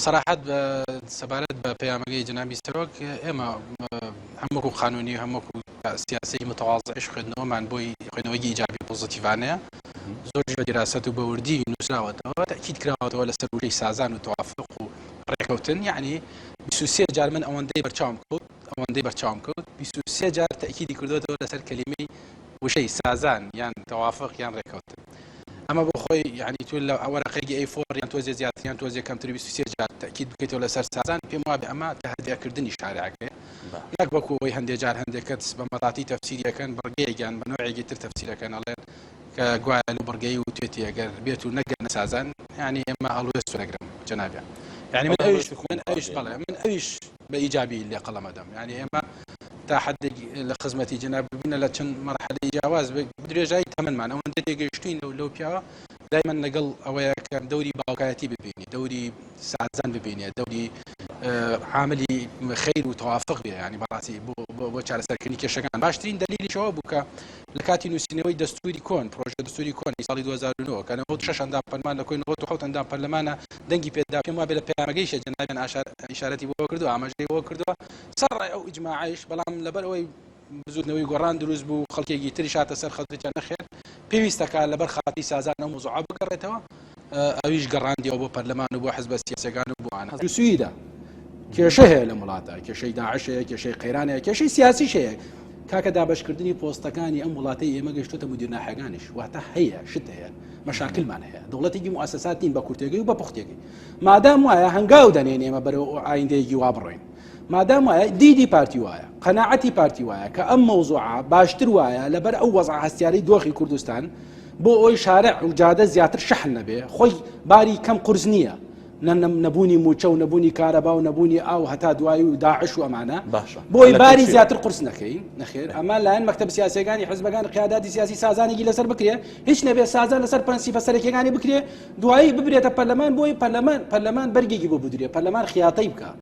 سەراحەت سەبارەت بە پەیامەکەی جەنابی سەرۆک ئێمە هەم وەکو قانونی و هەم وەکو سیاسی متوازعش خوێندنەوەمان بۆی خوێندنەوەی ئیجابی پۆزیتیڤانەیە زۆر بە دیراسەت و بەوردی نووسراوەتەوە تەکید کراوەتەوە لەسەر وشەی سازان و توافق و ڕێککەوتن یعنی 23 جار من ئەوەندەی بەرچاوم کەوت ئەوەندەی بەرچاوم کەوت 23 جار تەکیدی کردوێتەوە لەسەر کەلیمەی وشەی سازان یان تەوافق یان ڕێککەوتن ئەمە بۆ خۆی یعنی تۆ لە وەرەقەیەکی A four یان تۆزێ زیاتر یان تۆزێ کەمتر 23 جار تەکید بکەیتەوە لەسەر سازان پێم وابێ ئەمە تەهدیەکردنی شارعەکەیە نەک وەکو ئەوەی هەندێک جار هەندێک کەس بە مەتاتی تەفسیریەکەن بڕگەیەک یان بە نەوعێکی تر تەفسیرەکەن ئەڵێن کە گوایە لەو بڕگەی وتێتی ئەگەر بێت و نەگەنە سازان یعنی ئێمە هەڵوێست وەرەگرم جەنابیان یعنی من ئەویش من ئەویش بەڵێ من ئەویش بە ئیجابی لێ قەڵەمەدەم یعنی ئێمە تا حدێک لە خزمەتی جەناب ببینە لە چەند مەرحەلەی جیاواز بە درێژایی تەمەنمان ئەوەندە تێگەیشتوین لەو لەو پیاوە دایمەن لەگەڵ ئەوەیە کە دەوری باوکایەتی ببینی دەوری سازان ببینێ دەوری عاملی خیر و توافق بێ ینی بەڕاستی بۆ بۆ چارەسەرکردنی کێشەکان باشترین دلیلیشەوە بوو کە لە کاتی نووسینەوەی دەستوری کۆن پرۆژە دەستوری کۆنی ساڵی 2009 کە 96 ئەندام پەرلەمان لە کۆی 97 ئەندام پەرلەمانە دەنگی پێدا پێم وابێ لە پەیامەکەیشە جەنابیان ئیشارەتی بۆ کردو ئاماژەی بۆ کردووە سەرڕای ئەو ئیجماعەیش بەڵام لەبەر ئەوەی بزوتنەوەی گۆڕان دروست بوو خەڵکێکی تریش هاتە سەر خەت وتیان نەخێر پێویستەکە لەبەر خاتی سازان ئەو مەوزوعە بگەڕێتەوە ئەویش گەڕاندیەوە بۆ پەرلەمان و بۆ حزبە سیاسەکان و بۆ ئەوانە سویدا کێشە هەیە لەم وڵاتە کێشەی داعش هەیە کێشەی قەیران هەیە کێشەی سیاسیش هەیە کاکە دابەشکردنی پۆستەکانی ئەم وڵاتەی ئێمە گەشتۆتە مدیر ناحیەکانیش واتە هەیە شت هەیە مەشاکلمان هەیە دەوڵەتێکی موسسات نین بە کورتێگەی و بە پوختێگەی مادام وایە هەنگاو دەنێن ئێمە بەرەو ئایندەیەکی وا بڕۆین مادام وایە دیدی پارتی وایە قەناعەتی پارتی وایە کە ئەم مەوزوعە باشتر وایە لەبەر ئەو وەزع هەستیارەی دۆخی کوردستان بۆ ئەوی شارع و جادە زیاتر شەحن نەبێ خۆی باری کەم قورس نییە نەبوونی موچە و نەبوونی کارەبا و نەبوونی ئاو هەتا دوایی و داعش و ئەمانە باشە بۆی باری زیاتر قورس نەکەین نەخێر ئەمە لایەن مەکتەب سیاسەکانی حزبەکان قیاداتی سیاسی سازانێکی لەسەر بکرێ هیچ نەبێ سازان لەسەر پرەنسیپە سەرەکیەکانی بکرێ دوایی ببرێتە پەرلەمان بۆی پەرلەمان پەرلەمان بەرگێکی بۆ بدرێ پەرلەمان خیاتەی بکە.